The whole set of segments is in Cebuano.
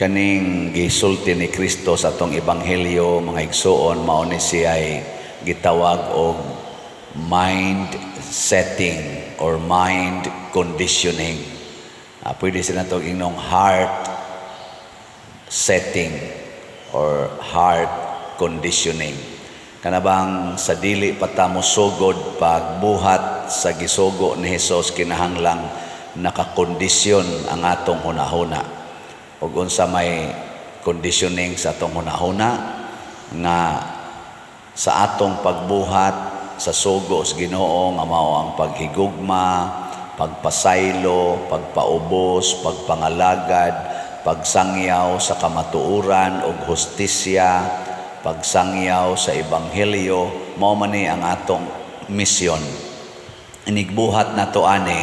Kaning gisulti ni Kristo sa atong ebanghelyo, mga igsuon, mao ni siya'y gitawag og mind setting or mind conditioning. Pwede sa nato ingnong heart setting or heart conditioning. Kanabang sa dili pa ta mosugod pagbuhat sa gisugo ni Hesus, kinahanglang nakakondisyon ang atong hunahuna. Ug unsa may conditioning sa atong hunahuna? Nga sa atong pagbuhat sa sugo sa Ginoo nga mao ang paghigugma, pagpasaylo, pagpaubos, pagpangalagad, pagsangyaw sa kamatuoran ug hustisya, pagsangyaw sa ebanghelyo, mao man ni ang atong misyon. Inigbuhat nato ani,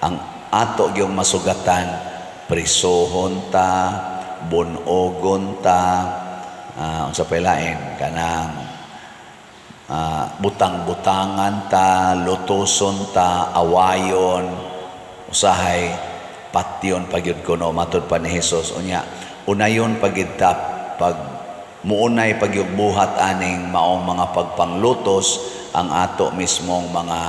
ang ato gyung masugatan, prisohon ta, bunogon ta, unsa pa lain, kanang butang-butangan ta, lutuson ta, awayon, usahay patyon pa gyud kuno matud pa ni Hesus. Unya unayon pa gyud ta pag muunay pa gyud buhat aning maong mga pagpanglutos, ang ato mismong mga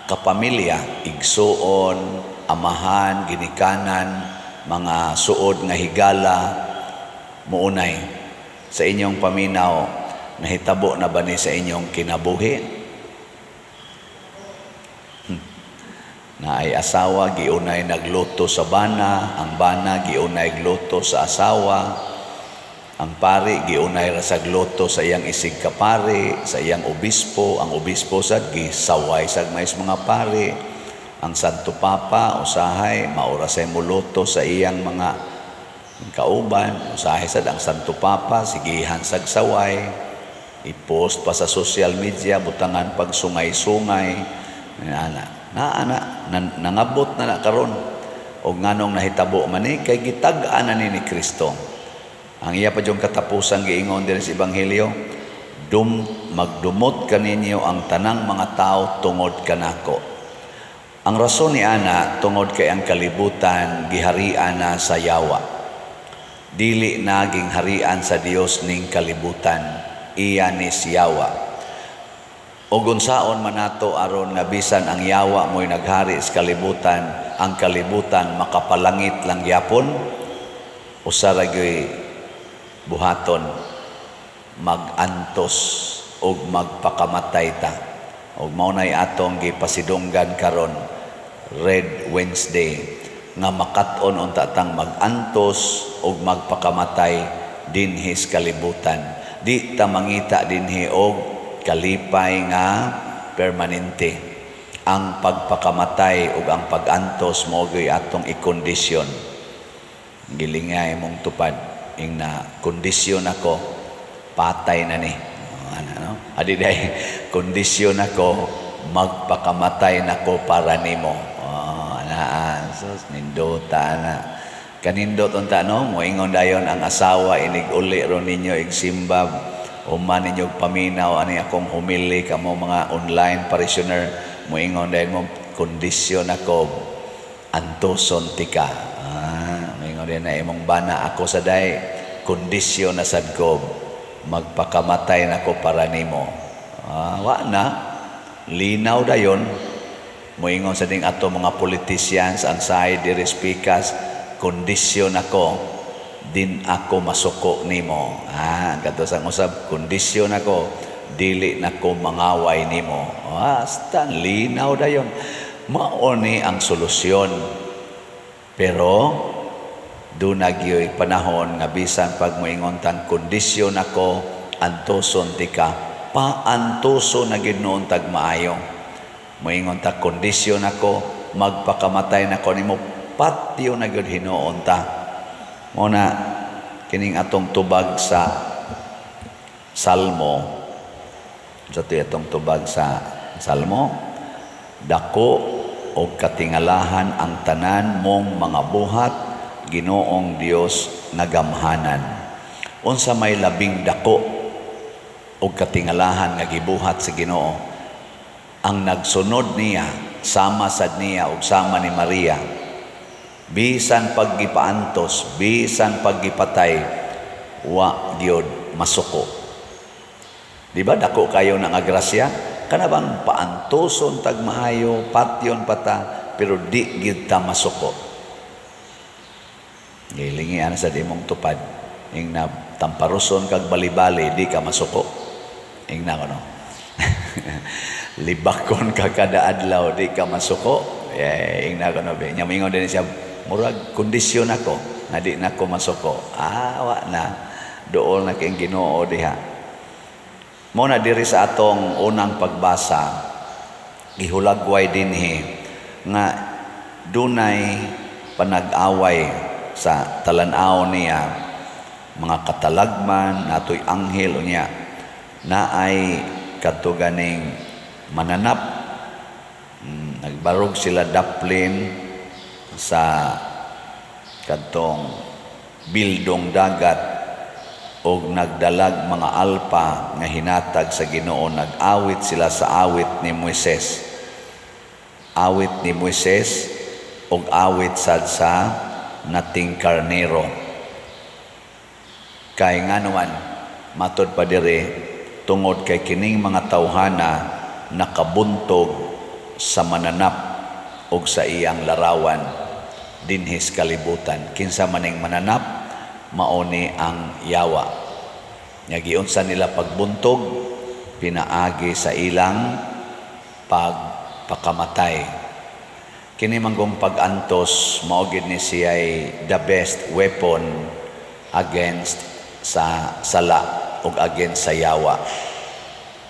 kapamilya, igsuon, amahan, ginikanan, mga suod nga higala, muunay. Sa inyong paminaw, nahitabo na ba ni sa inyong kinabuhi? Naay asawa, giunay nagluto sa bana, ang bana giunay gluto sa asawa, ang pari giunay ra sa gluto sa iyang isig kapari, sa iyang obispo, ang obispo sad gisaway sad mais mga pari. Ang Santo Papa usahay maura say muluto sa iyang mga kauban, usahay sad ang Santo Papa sigihan sag saway, i-post pa sa social media, butangan pag sungay-sungay, ana na ana nangabot na na karon. Og nganong nahitabo man ni? Kay gitag-an na ni Kristo. Ang iya pa yung katapusan giingon din sa ebanghelyo, dum magdumot kaninyo ang tanang mga tao tungod kanako. Ang rason ni ana, tungod kay ang kalibutan giharian na sa yawa. Dili naging harian sa Dios ning kalibutan, iya ni siyawa. Ug unsaon man nato aron nga bisan ang yawa mo'y naghari sa kalibutan, ang kalibutan makapalangit lang gyapon? Usa ra gyoy buhaton: magantos ug magpakamatay ta. Ug mao nay atong gipasidunggan karon, Red Wednesday, nga makat-on unta tang magantos ug magpakamatay dinhi sa kalibutan. Di ta mangita dinhi og kalipay nga permanente. Ang pagpakamatay ug ang pag-antos mao gyud atong ikondisyon. Gilingay mong tupad ing na kondisyon ako, patay na ni. Ano, no? Adi day kondisyon ako, magpakamatay nako para nimo. Oh, ana, sus, nindota na. Kanindot unta, no? Moingon dayon ang asawa inig uli ro ninyo igsimba, human ninyo paminaw ani akong humili, kamo mga online parishioner, moingon dayon mo, "Kondisyon ako, antuson tika." Moingon din na imong bana, "Ako sa day kondisyon na sad ko, magpakamatay nako para nimo." Wa na linaw dayon. Moingon sa ding ato mga politicians ang side diri speakers, "Kondisyon ako, din ako masuko nimo." Kato sa usab, "Kondisyon ako, dili nako mangaway nimo." Hasta linaw dayon. Mao ni ang solusyon. Pero duna gyoy panahon nga bisan pag moingon tang kondisyon ako, antuson tika, paantuso na gid noon tag maayo. Moingon ta, "Kondisyon ako, magpakamatay nako nimo," patyo na gyud hinuon ta. Mo na kining atong tubag sa Salmo, sa atong tubag sa Salmo, "Dako og katingalahan ang tanan mong mga buhat, Ginoong Dios nga gamhanan." Unsa may labing dako og katingalahan nga gibuhat sa Ginoo? Ang nagsunod niya, sama sad niya ug sama ni Maria, Bisan paggipaantos, bisan paggipatay, wa gyud masuko. Di ba dako kayo nga grasya? Kana bang paantoson tag maayo, patyon pa ta, pero di gyud ta masuko. Gilingian sa imong tupad. Ingna, tamparuson kag bali-bali, di ka masuko. Ingna ko, no? Libakon ka kada adlaw, di ka masuko. Eh, ingna ko, no? Nya moingon din siya, murag kondisyon ako nga di na ko masuko. Ah, wa na. Dool na kay Ginoo diha. Mao na diri sa atong unang pagbasa, gihulagway dinhi nga dunay panag-away sa talan-aw niya, mga katalagman, natoy anghel, unya naay kadto ganing mananap. Nagbarog sila daplin sa kadtong bildong dagat og nagdalag mga alpa nga hinatag sa Ginoo. Nag-awit sila sa awit ni Moises, awit ni Moises og awit sad sa nating karnero. Kay nganuman, matod pa diri, tungod kay kining mga tawhana nakabuntog sa mananap og sa iyang larawan dinhis kalibutan. Kinsa maning mananap? Mao ni ang yawa. Nya giunsa nila pagbuntog? Pinaagi sa ilang pagpakamatay. Kini manggong pag-antos, mao gid ni siya'y the best weapon against sa sala ug against sa yawa.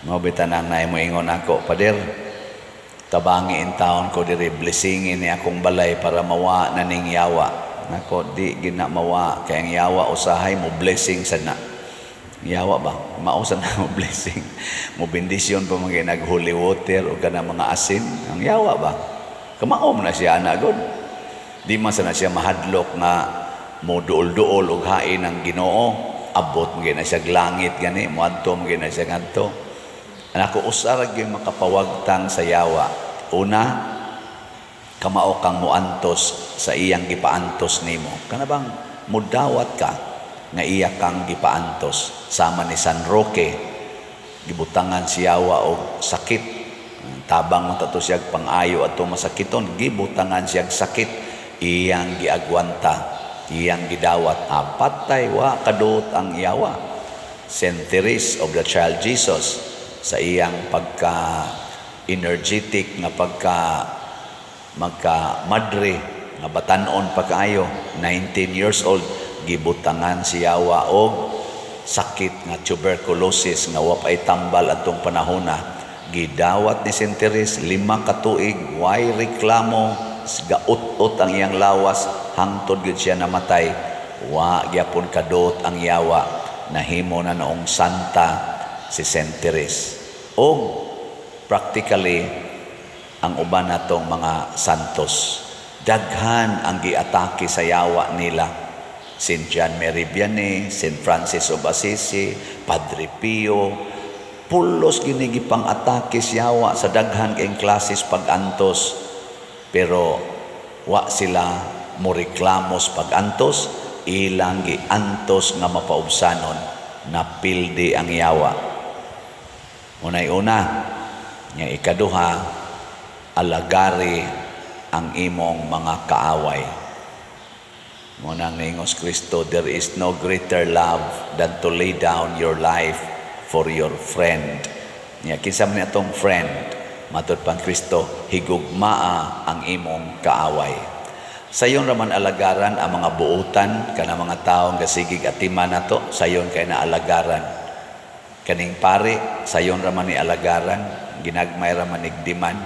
Mao bitaw nang naay moingon ako, "Pader, tabangi in taon ko diri, blessingin ni akong balay para mawa na ning yawa." Nako, di gina mawa kay ang yawa usahay mo blessing sad na. Yawa ba? Mao sa na mo blessing. Mo bendisyon pa mga nag holy water o kana mga asin. Ang yawa ba? Kamao man na siya ana god. Di man sana siya mahadlok nga mo duol-duol og hain ang Ginoo. Abot mo na siya langit gani, moadto mo na siya ngadto. Anako, usa ra gyud makapawagtang sa yawa. Una, kamao kang muantos sa iyang gipaantos nimo. Kana bang mudawat ka nga iya kang gipaantos, sama ni San Roque, gibutangan siya og sakit. Tabang man to siya pang-ayo ato masakiton, gibutangan siya sakit, iyang giagwanta, iyang gidawat. Ah, patay, wa kaduot ang yawa. Saint Therese of the Child Jesus, sa iyang pagka energetic nga pagka magka madre nga batanon pa kaayo, 19 years old, gibutangan siya og sakit nga tuberculosis nga wa pay tambal atong panahona. Gidawat ni Saint Therese 5 ka tuig, way reklamo, gaut-ut ang iyang lawas hangtod gyud siya namatay. Wa gyapon kaduot ang yawa. Nahimo na noong santa si Saint Therese. Og practically ang uban natong mga santos, daghan ang giatake sa yawa nila. Saint John Mary Vianney, Saint Francis of Assisi, Padre Pio, pulos gini gipang atake sa yawa sa daghan kayong klases pag-antos. Pero wa sila mo reklamos pag-antos, ilang giantos nga mapaubsanon, napildi ang yawa. Unay una, nga ikaduha, alagari ang imong mga kaaway. Mao nang niingos Kristo, "There is no greater love than to lay down your life for your friend." Nya kinsa man atong friend? Matod pang Kristo, higugmaa ang imong kaaway. Sayon raman alagaran ang mga buutan kana mga taong gasigig atiman nato, sayon kay na alagaran. Kaning pare, sayon raman ni alagaran, ginagmay raman igdiman.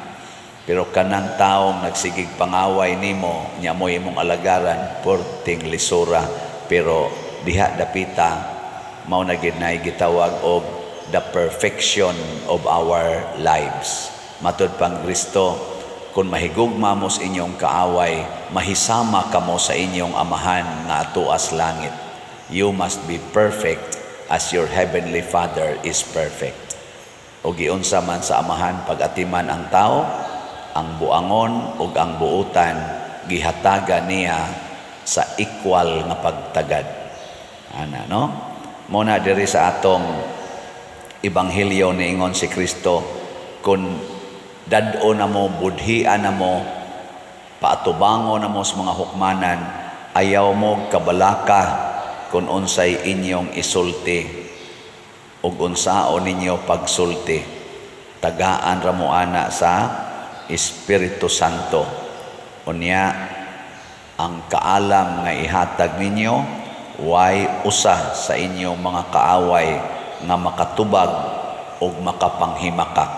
Pero kanang taong nagsigig pangaway nimo, nya mo imong alagaran, porting lisura. Pero diha dapita, mao na gid nay gitawag og the perfection of our lives. Matod pang Kristo, kung mahigugma mo sa inyong kaaway, mahisama kamo sa inyong Amahan nga atuas langit. You must be perfect as your heavenly Father is perfect. O giunsa man sa Amahan pag-atiman ang tao, ang buangon ug ang buutan gihatagan niya sa equal nga pagtagad ana, no? Mo na diri sa atong ebanghelyo, niingon si Kristo, kung dad-o na mo, budhian na mo, paatubangon na mo sa mga hukmanan, ayaw mo kabalaka kung unsay inyong isulti ug unsaon ninyo pagsulti. Tagaan ra mo ana sa Espiritu Santo. Unya ang kaalam nga ihatag ninyo, way usa sa inyong mga kaaway nga makatubag ug makapanghimakak.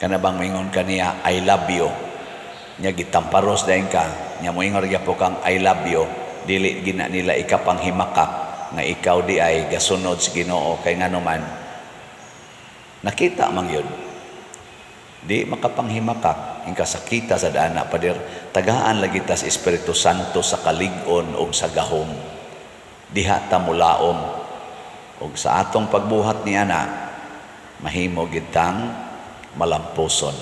Kana bang moingon kaniya, "I love you," nya gitamparos dayon ka, nya moingon ra gyapon kang "I love you," dili gina nila ikapanghimakak nga ikaw di ay gasunod sa Ginoo, kay ngano man nakita man yun, di makapanghimakak. Ang kasakita sa dana, pader, tagaan lagi ta sa Espiritu Santo sa kalig-on ug sa gahom. Diha ta mulaom ug sa atong pagbuhat ni ana, mahimo gid tang malampuson.